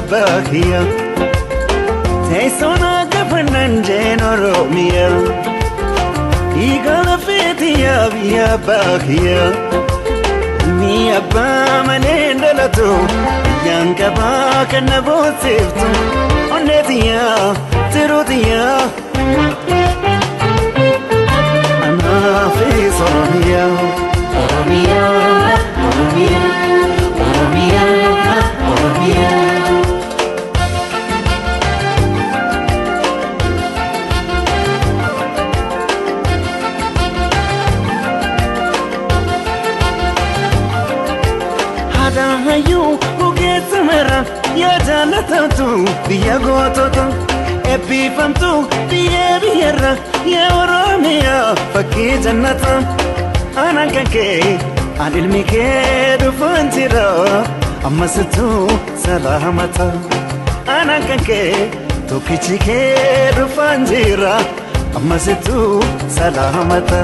abbaa kiyya. Teessoo gafannan jeen Oromiyaa. Dhiiga lafeetiyyaa biyya abbaa kiyya. Ilmi abbaa malee hin dhalatu. Biyyaan qabaa kan na boonsiftu. Onneetiyyaa tiruutiyyaa. Anaafis Oromiyaa. Oromiyaa, Oromiyaa, Oromiyaa, Oromiyaa. Haadha hayyuu ogeessa mara yaa jaallatamtu biyya gootota eebbifamtu biyya biyyarra yaa Oromiyaa fakkii jannata. Anaan kan kee an ilmi kee dhufaan jira ammasittuu salaamata. Anaan kan kee tokkichi kee dhufaan jira ammasittuu salaamata.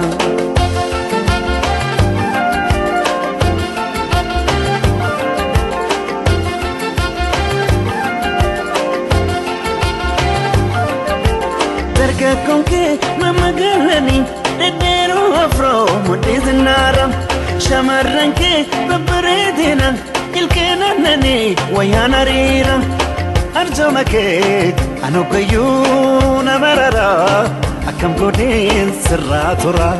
Dargaggoon kee mammagalanii dhedheeroo afroo mudhii zinnaara. Shamarran kee babbareedina ilkeen aannanii wayyaan hariira. Arjooma kee anoggayyuu na marara akkam godheen sirraa tura.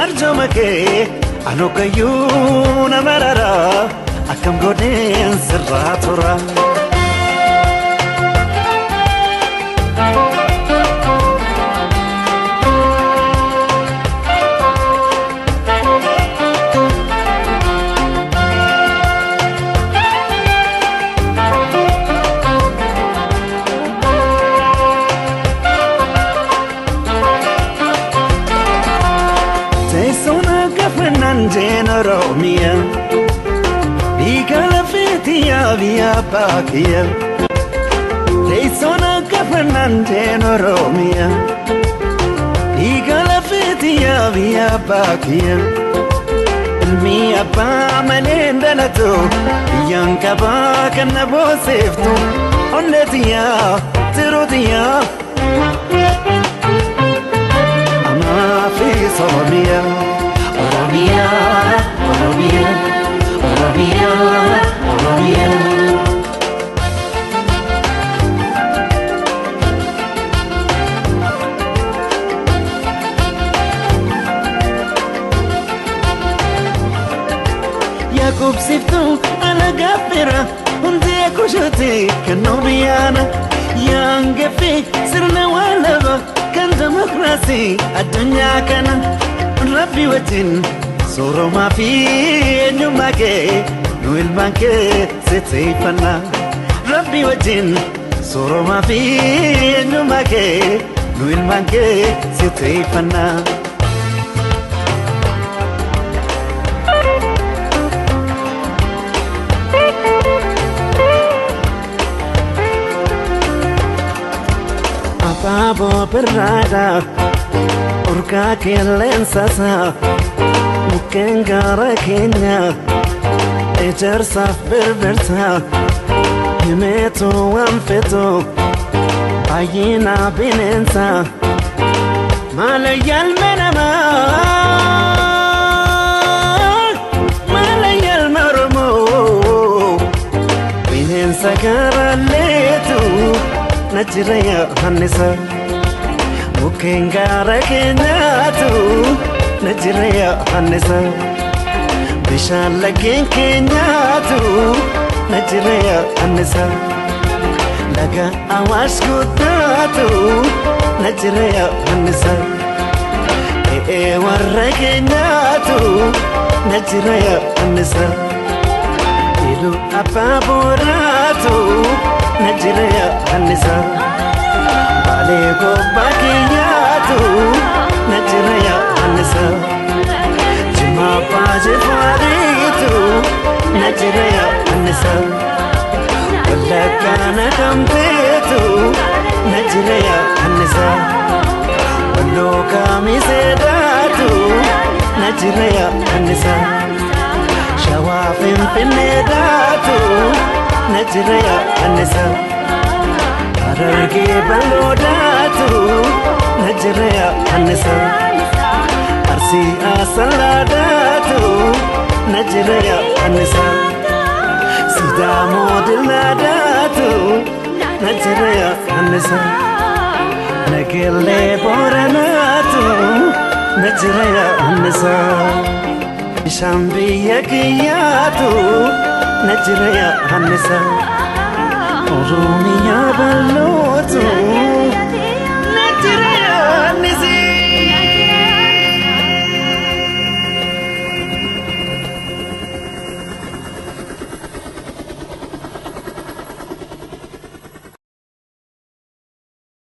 Arjooma kee anoggayyuu na marara akkam godheen sirraa tura. Teessoo gafannan jeen Oromiyaa. Dhiiga lafeetiyyaa biyya abbaa kiyya. Teessoo gafannan jeen Oromiyaa. Dhiiga lafeetiyyaa biyya abbaa kiyya. Ilmi abbaa malee hin dhalatu. Biyyaan qabaa kan na boonsiftu. Onneetiyyaa tiruutiyyaa. Anaafis Oromiyaa. Oromiyaa, Oromiyaa, Oromiyaa, Oromiyaa. Yaaqubsiftuu alagaa fira hundee kushuuti kan nu biyyaana. Yaangeffi sirna waalaba kan demokiraasii addunyaa kana. Rabbi wajjin sooromaa fi eenyummaa kee nu ilmaan kee sitteeffanna. Rabbi wajjin sooromaa fi eenyummaa kee nu ilmaan kee sitteeffanna. Abaaboo birraadha urgaa qilleensasa mukkeen gaara keenya ejersaaf birbirsa himeetu waan fetu baay'ina bineensa maala yaalme namaa maala yaalme Oromoo bineensa gaaraleetu na jira Yohaannisa. Mukkeen gaara keenyaatu na jira Yohaannisa. Bishaan laggeen keenyaatu na jira Yohaannisa. Laga Awaash guddaatu na jira Yohaannisa. E'ee warra keenyaatu na jira Yohaannisa. Iluu abbaa booraatu na jira Yohaannisa. Baalee gobbaa keenyaatu na jira Yohaannisa. Jimma abbaa jifaariitu na jira Yohaannisa. Wallaggaa naqamteetu na jira Yohaannisa. Walloo kaamiseedhaatu na jira Yohaannisa. Shawaa finfinneedhaatu na na jira annisa. Harargee bal'oodaatu na jira annisa. Arsii asallaadaatu na jira annisa. Sidaamoo dillaadaatu na jira annisa. Nageellee booranaatu na jira annisa. Bishaan biyya kiyyaatu na jira annisa. Oromiyaa.